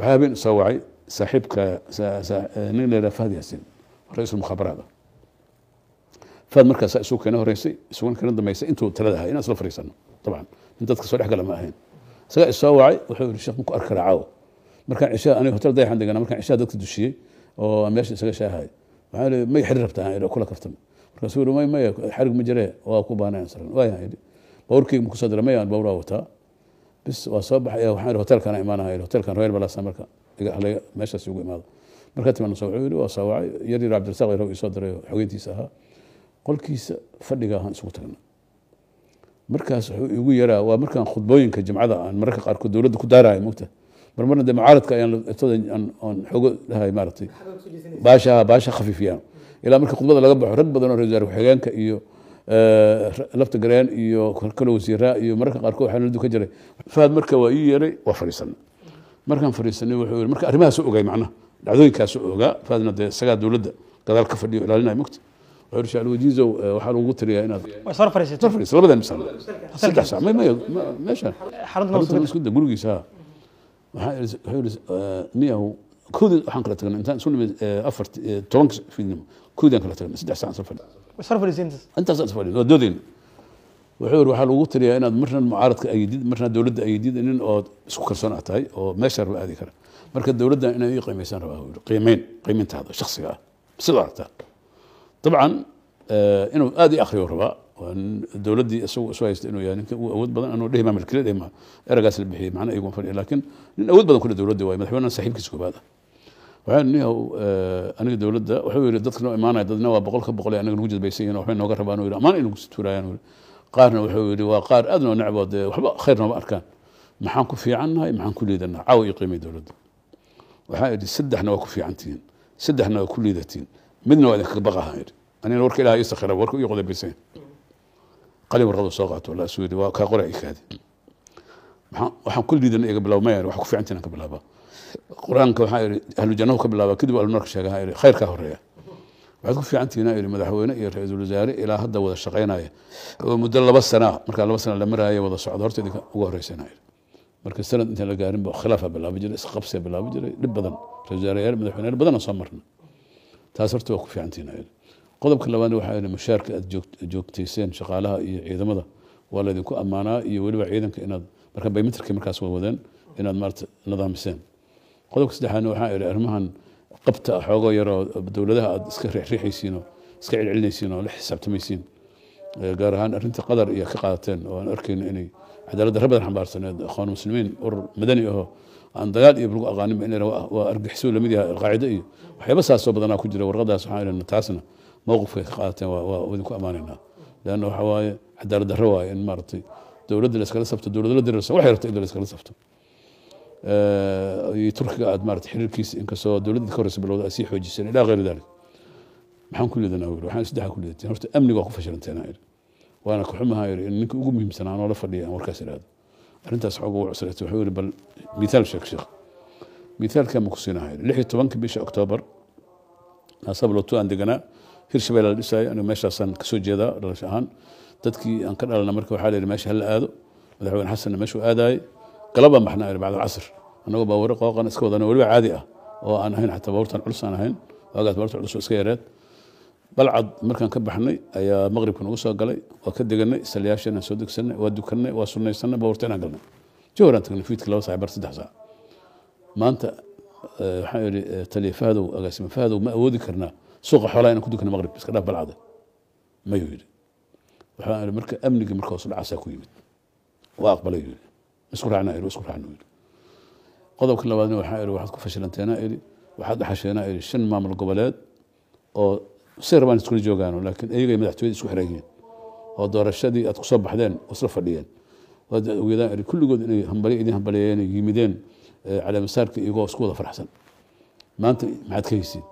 Waxaa habeen soo wacay saaxiibka nin la yidhaha Fahad Yaasiin, ra-iisul mukhaabaraada. Fahad markaasaa isugu keena horeysay, isuguna keena dambeysay intuu talada ahaa inaan isla fariisano. Dabcan nin dadka soo dhex gala ma ahayn. Isagaa isoo wacay, wuxuu yidhi: "Sheekh, maku arki karaa caawa?" Markaan cishaa, aniga hotel Dayaxan deganaa, markaan cishaa dadka dushiyey oo meesha isaga shaahay, waxaan idhi: "May xarir rabtaa?" Aan idhi, kula kaftama. Markaasuu yidhi: "May, maya, xarig ma jiree, waa ku baanay saran." Waayaan idhi, "Bawrkeyga ma kusoo dira?" "Mayaan, bawraa wataa." Bis, waa soo baxay. Waxaan idhi hotelkaan imaanaha, idhi hotelkan Royal Palace, marka meeshaas ugu imaado. Markaa timaadna soo wuxuu yidhi waa soo wacay yar yar Cabdirasaaq yarow isoo diray oo xogeyntiisa ahaa. Qolkiisa fadhiga ahaan isugu tagna. Markaas wuxuu igu yaraa, waa markaan khudbooyinka jimcada aan mararka qaarkood dowladda ku daarayo, mogta, marmarna dee mucaaradka ayaan aan xoogo dhahay, maaragtay, baasha khafiifiyaan, ilaa marka khudbada laga baxo rag badan oo ra-isul wasaare ku-xigeenka iyo lafta gareen iyo kale wasiiraa iyo mararka qaarkood waxaa nala dukan jiray Fahad. Marka waa ii yeeray, waa fadhiisanay. Markaan fadhiisanay wuxuu yiri, marka arrimahaas u ogay, macnaha dhacdooyinkaas u ogaa Fahadna, dee isagaa dowladda gadaal ka fadhiyo ilaalinaya, mogta. Wuxuu yiri: "Shacalwajiizow, waxaa lagugu tiriyaa inaad Way soo fadhiisatay? Soo fadhiisa labadan misal 3 saac. May, may, meeshaan xarunta xarunta nabad isku gurigiisa. Ha, waxaa wuxuu yiri niyahu, koodii waxaan kala tagnay intaan isu nimid afar tobanka fiidnimo, koodii aan kala tagnay, 3 saac soo fadhi. Way soo fadhiisay intaas? Intaasaan is fadhin, waa doodayna. Wuxuu yiri: "Waxaa lagu tiriyaa inaad marna mucaaradka ayidid, marna dowladda ayidid, nin oo isku kalsoon aad tahay oo meesha raba aadi kara. Marka dowladda inay ii qiimaysaan rabaa," buu yiri, "qiimeyn, qiimeyntaada shakhsiga ah sida aragtaa." Dabcan inuu aad i akhriyo rabaa, waa nin dowladdii isagu isu haysta inuu yahay ninka ugu awood badan. Anuu dhihi maa milkile dhihi maa, eragaas la bixiyey macna iguma fadhiyo, laakiin nin awood badan kule dowladda waaye, madaxweynaha saaxiibkiisa koobaad ah. Waxaan niyahow, aniga dowladda, wuxuu yidhi, dadka noo imaanaya dadna waa 100% anaga nagu jadbaysan yihin, waxbay nooga rabaan, uu yidhi, amaan inagu tuurayaan, uu yidhi. Qaarna wuxuu yidhi waa qaar aad noo necbo, dee waxba khayr nooma arkaan. Maxaan ku fiicannahay, maxaan ku liidanaa? Caawa ii qiimay dowladda. Waxaa idhi: "Saddexna waa ku fiicantihiin, saddexna waa ku liidatiin, midna waa idinkaga baqaha," idhi. Anigana warka Ilaha ii sakhira, warka ii qodobaysan. Qalin warqadu soo qaato, walaa suu yidhi: "Waa kaa qora, ii kaadi." Waxaan ku liidana iga bilaab maya, waxa ku fiicantihiin aan ka bilaabaa. Qur-aanka waxaa idhi ahlu jannahu ka bilaaba, kadib ahlu naarka sheegaha. Idhi khayrkaa horeeya. "Waxaad ku fiican tihiin," idhi, "madaxweyne iyo ra-iisul wasaare ilaa hadda wada shaqaynaya oo muddo 2 sana, markaa 2 sana la maraayo, wada socdo, horta idinka ugu horeysana," idhi. Marka sanad intaan la gaarin ba khilaafa bilaabi jiray, isqabsiya bilaabi jiray, dhib badan, ra-isul wasaareyaal, madaxweyneyaal badan aan soo marna. Taas horta waa ku fiican tihiin, idhi. Qodobka labaadna waxaa idhi mushaarka aad joogtayseen shaqaalaha iyo ciidamada waa laydinku ammaanaa, iyo weliba ciidanka inaad marka biometricki markaas wadeen inaad maarata nidaamiseen. Qodobka saddexaadna waxaa idhi arrimahan qabta xoogoo yaroo dowladaha aad iska riixriixaysiin oo iska celcelinaysiin oo la xisaabtamaysiin, gaar ahaan arrinta Qadar iyo ka qaadateen oo aan arkayno inay cadaalad darro badan xambaarsaneed, Ikhwaan Muslimiin, urur madani ahoo aan dagaal iyo lagu aqaaninba, inay waa argixisuu lamid yahay Alqaacide iyo waxyaaba saasoo badanaa ku jira warqadaas. Waxaan idhahna taasna mowqifkay ka qaadateen waa idinku ammaanaynaa, leanna waxa waaye cadaalad darro waaye in maaragtay dowladda la iskala sabto, dowladda la dirirsan waxay rabto in la iskala sabto. Iyo Turkiga aad maarata xiriirkiisa, inkastoo dowladda ka horeysa bilowda, aad sii xoojiseen, ilaa غير ذلك. Maxaan ku liidanaa, yiri? Waxaan saddexa ku liidateen, horta amniga waa ku fashilanteen, yiri. Waana ka xumaha, yiri, in ninka ugu muhiimsanaa anoo la fadhiya aan warkaas iraahdo. Arrintaas xooga u cuslaytay. Wuxuu yiri: "Bal mithaal sheeg, sheekh." Mithaalkaa ma ku siinaha, yiri. 16-ka bisha Oktoobar Naasabloto aan deganaa, Hirshabelle la dhisaayo. Anigu meeshaasaan kasoo jeedaa dhalasho ahaan, dadkii aan ka dhalana. Marka waxaa la yidhi meesha hala aado, madaxweyne Xasanna meeshuu aadaayay. Galabaan baxnaa, yidhi, bacda alcasr, annagoo baabuuro qooqan iska wadana, weliba caadi ah oo aan ahayn xataa baabuurtan culus aan ahayn. Waagaas baabuurta culus oo iska yareed. Balcad markaan ka baxnay ayaa maqribka nagu soo galay. Waa ka deganay, saliyaasheenaan soo degsanay, waa dukanay, waa sunnaysanay, baabuurta inaan galnay. Jowharaan tagnay fiidkii 2 saac bar, 3 saac. Maanta waxaan idhi taliya Fahadow, agaasime Fahadow, ma awoodi karnaa suuqa xoolaha inaan ku dukano maqrib? Iska dhaaf Balcada. Mayuu yidhi. Waxaan idhi marka amnigii marka hoos u dhacaasaa ku yimid. Waa aqbalay, yidhi. Isku raacnaa, idhi, isku raacna, yidhi. Qodobka labaadna waxaa idhi waxaad ku fashilanteenaa, idhi, waxaad dhaxasheenaa, idhi, shan maamul goboleed oo si rabaan iskula joogaano, laakiin iyagay madaxtooyada isku xiran yihiin oo doorashadii aad kusoo baxdeen oo isla fadhiyeen. Waad ogeedaan, idhi, kulligood inay hambali idin hambaliyeeyeen, yimideen caleemasaarka iyagoo isku wada faraxsan. Maanta maxaad ka haysiin?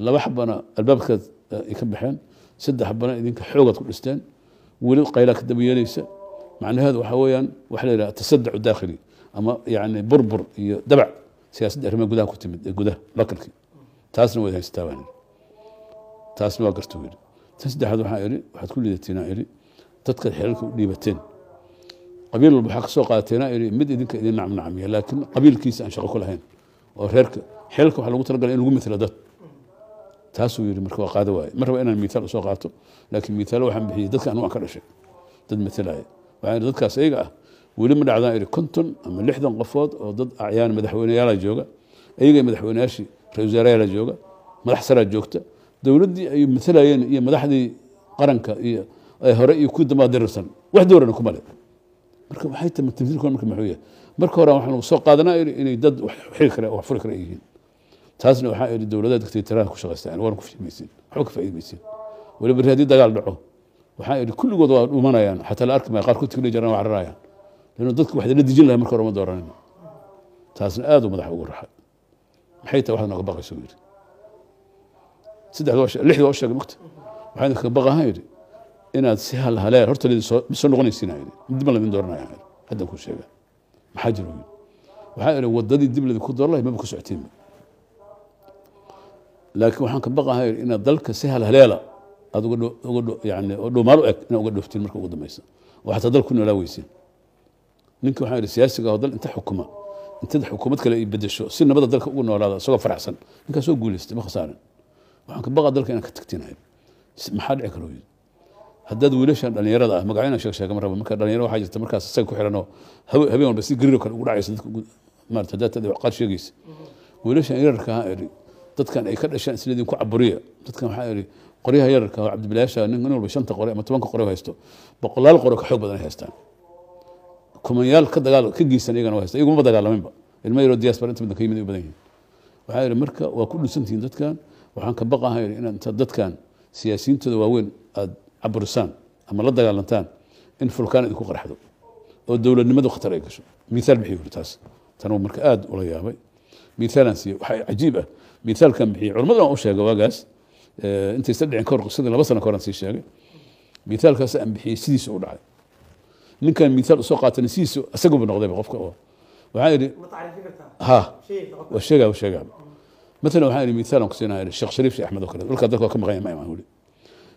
Laba xabana albaabkaad ay ka baxeen, saddex xabana idinka xoogaad ku dhisteen, weli qaylaa ka daba yeelaysa. Macnaheedu waxaa weeyaan waxa la yidhaha tasadduc daakhili ama yacni burbur iyo dabac siyaasadda arrimaha gudaha ku timid ee gudaha lokalkii, taasna waad haysataa, baan idhi. Taasna waa garta, yidhi. Tan saddexaad waxaa idhi waxaad ku liidateen, idhi, dadkaad xelalka u dhiibateen. Qabiil walba waxaa kasoo qaateena iri mid idinka idin nacamnacamiya, laakiin qabiilkiisa aan shaqo ku lahayn oo reerka xeelka waxaa lagu talagalay in lagu matalo dad. Taasuu yidhi marka waa qaado waaye. Ma raba inaan miitaal usoo qaato, laakiin miitaalo waxaan bixiyey dadka anigu aan ka dhashay dad matalaya. Waxaan idhi dadkaas ayaga ah weli ma dhacdaan idhi 50 ama 60 qofood oo dad acyaan madaxweyneyaala jooga, ayaga madaxweyneyaashii ra-iisul wasaarayaala jooga, madax saraa joogta, dowladdii ay matalayeen iyo madaxdii qaranka iyo ay hore iyo kuwii dambaa dirirsan, wax dowrana kuma le. Marka waxay tahay tamthiilku marka muxuu yahay? Marka hore waxaan lagu soo qaadanaa idhi inay dad wax xiri kara, wax furi kara ay yihiin. Taasna waxaa idhi dowladaha dictatorada ku shaqaystaan waana ku fahmaysiin, waxba ka faa'iidmaysiin. Weliba berri haddii dagaal dhaco waxaa idhi kulligood waa dhumanayaan, xataa la arki maayo, qaarkood tigla jaraan waa cararayaan, lanno dadku wax la dejin lahay marka hore ma dooranin. Taasna aad uu madaxa ugu raxay. Maxay tahay waxaad nooga baqayso buu yidhi? Saddexda waa lixda waa u sheegay mugta. Waxaan idinkaga baqahan yidhi inaad si hal haleer horta lidin soo soo noqonaysiin yidhi, dib ma ladin dooranaya yidhi, haddan kuu sheega. Maxaa jiro yidhi? Waxaa idhi waddadii dib ladinku dooran lahay maba ku socotiinba, laakiin waxaan ka baqahay yidhi inaad dalka si hal haleela aad uga uga yani oo dhuumaal u eg inaad uga dhooftiin marka ugu dambaysa oo xataa dal ku noolaa weysiin. Ninka waxaan idhi siyaasiga oo dal inta xukuma intada xukuumad kale ay bedesho si nabada dalka ugu noolaada isagoo faraxsan, ninkaas soo guuleystay ma khasaarin. Waxaan ka baqaa dalka inaan ka tagtinayo. Maxaa dhici karo yidhi? Haddaad wiilashan dhalinyarada ah magacyo inaan sheeg sheega ma rabo. Marka dhalinyaro waxaa jirta markaas isaga ku xiran oo habeen walba si gariiro kale ugu dhacaysa dadka maarata haddaad tahay wax qaar sheegaysa. Wiilashan yararka ah idhi dadkan ay ka dhashaan isla idinku caburiya dadkan. Waxaa idhi qoryaha yararka oo cabdibilaasha nin walba 5ta qore ama 10ka qore haysto, boqolaal qore ka xoog badan ay haystaan, kumanyaal ka dagaal ka geysan iyagana waa haystaan, iyaguma dagaalaminba, ilmo yaroo diaspora inta badan ka yimid ay u badan yihiin. Waxaa idhi marka waa ku dhunsantihiin dadkan. Waxaan ka baqahay idhi inaad inta dadkan siyaasiyiintooda waaweyn aad caburisaan ama la dagaalantaan in fulkaan idinku qarxdo oo dowladnimadu khatar ay gasho. Miithaal bixiyo yidhi. Taas tan marka aad ula yaabay miithaalaan siiyey. Waxaa cajiib ah miithaalkan bixiyey culammadan waan u sheegay waagaas intaysan dhicin kahor, qisadii 2 sano ka hor aan sii sheegay. Miithaalkaas aan bixiyey sidiisa u dhacay. Ninkan miithaal usoo qaatana sidiisa isaguba noqdayba qofka oo waxaa idhi Ma tacriifin kartaa? Ha. Sheegi kartaa. Waa sheegaa, waa sheegaa. Maalan waxaan idhi miithaal aan ku siinaya idhi Sheekh Shariif Sheekh Axmed oo kale dhulkaa dalka waa ka maqan yahay, ma imaan weli.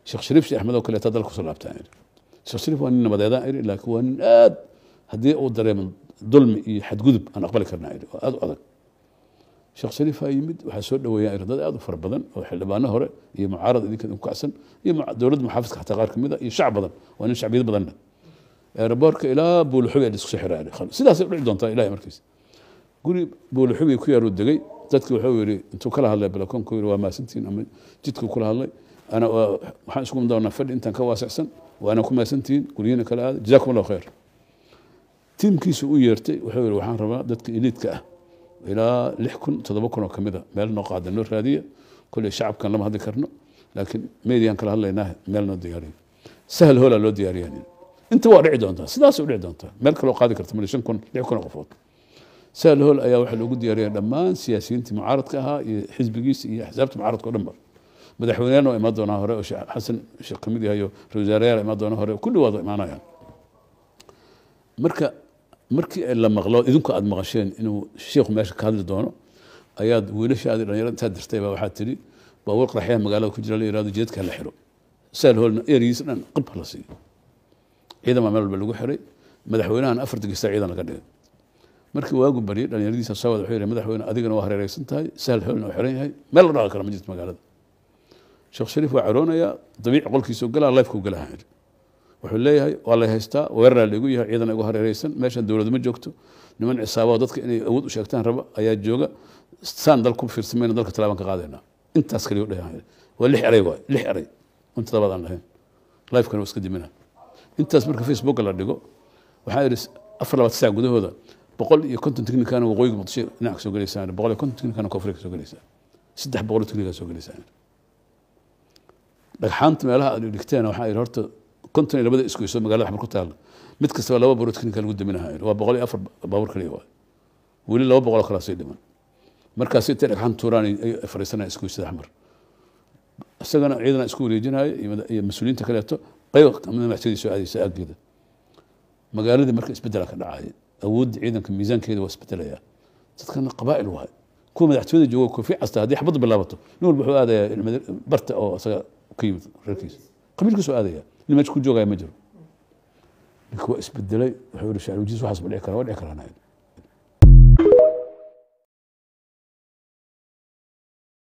Sheekh Shariif Sheekh Axmed oo kaleeta dalka kusoo laabtaan idhi. Sheekh Shariif waa nin nabadeedaan idhi, laakiin waa nin aad haddii uu dareemo dulmi iyo xadgudub aan aqbali karnaa idhi, oo aad u adag. Sheekh Shariif aa yimid, waxaa soo dhoweeyaan idhi dad aad u fara badan oo xildhibaano hore iyo mucaarad idinka idinku kacsan iyo dowladda muxaafidka xataa qaar kamid a iyo shacab badan, waa nin shacbiyad badan leh. Eeraboorka ilaa Buulaxubi la isku soo xiraa idhi. Sidaasay u dhici doontaa ilahay markiis. Guri Buulaxubi ku yaaluu degay. Dadki wuxuu yidhi intuu kala hadlay balakoonku yidhi waa maasantihiin, ama jidkuu kula hadlay, ana waxaan isku doonaa fadhi intaan ka waasicsan, waana ku maasantihiin, guryihiina kala aada, jazaakum allahu khayr. Tiimkiisu u yeertay, wuxuu yidhi waxaan rabaa dadka eliidka ah ilaa 6000 7000 oo kamid a meel noo qaada, noo raadiya. Kolley shacabkan lama hadli karno, laakiin meediyan kala hadlaynaa, meel noo diyaariyo. Sahal hoolaa loo diyaariyaa. Inta waa dhici doontaa, sidaasay u dhici doontaa. Meel kaloo qaadi karta male 5000 6000 oo qofood. Sahal hool ayaa waxaa loogu diyaariyay dhammaan siyaasiyiintii mucaaradka ahaa iyo xisbigiisa iyo axsaabta mucaaradka oo dhan ba. Madaxweyneyaal waa imaan doonaa hore oo Sheekh Xasan Sheekh kamid yahay oo ra-iisul wasaarayaal imaan doona hore, kulli waad imaanayaan. Marka markii la maqlo idinku aad maqasheen inuu sheikhu meesha ka hadli doono ayaad wiilashaadii dhalinyarada intaad dirtay baa waxaad tidhi baabuur qaraxyaha magaalada ku jira la yihahdo jidadka ha la xiro, sahal hoolna erigiisa dhan qib ha la siiyo. Ciidan baa meel walba lagu xiray, madaxweynahan afarta gesta ciidan laga dhigay. Markii waagu baryay dhalinyaradiisa soo wada wuxuu yidhi madaxweyne adigana waa hareereysan tahay, sahal hoolna waa xiran yahay, meel la dhaqi kara ma jirto magaalada. Sheekh Shariif waa caroonayaa, dabiici qolkiisuu galaa, lifekuu galaa yidhi. Wuxuu leeyahay waa lay haystaa, weeraraa laygu yahay, ciidan igu hareereysan, meeshan dowladu ma joogto, niman cisaabo dadka inay awood u sheegtaan raba ayaa jooga, saan dal ku fiirsamayna dalka talaabaan ka qaadaynaa. Intaas kaliya u dhahay waa 6 eray, waay 6 eray inta labaad aan lahayn, lifekana waa iska dimina. Intaas marka Facebooka la dhigo waxaa yidhi 24 saac gudahooda 150 tiknikana waqooyiga Muqdisho dhinac ka soo gelaysaan, 150 tiknikana koonfur ka soo gelaysaan, 300 tiknika soo gelaysaan. Dhagxaanta meelaha aad dhigteen waxaa yidhi horta 52da isku iso magaalada Xamar ku taalla mid kastaba 2 baabuur tiknika lagu daminaha, waa 104 baabuur kaliya waay, weli 200 oo kalaa sii dhiman. Markaas intay dhagxaan tuuraan ay fadhiisanayaan isku isada Xamar, isagana ciidana isku wareejinaya iyo mas-uuliyiinta kaleeto, qayb kamida madaxtooyada soo aadaysa aaggeeda magaaladii. Marka isbedela ka dhacaya, awoodda ciidanka miisaankeeda waa isbedelaya. Dadkana qabaa'il waay, kuwa madaxtooyada jooga koofi casta haddii xabaddu bilaabato nin walba wuxuu aadayaa barta oo isaga ka yimid reerkiisa qabiilkiisu aadaya, nin meesha ku joogaya ma jiro. Ninka waa isbedelay. Wuxuu yidhi, "Shacir Wajiis, waxaas ma dhici kara?" "Waa dhici karaan."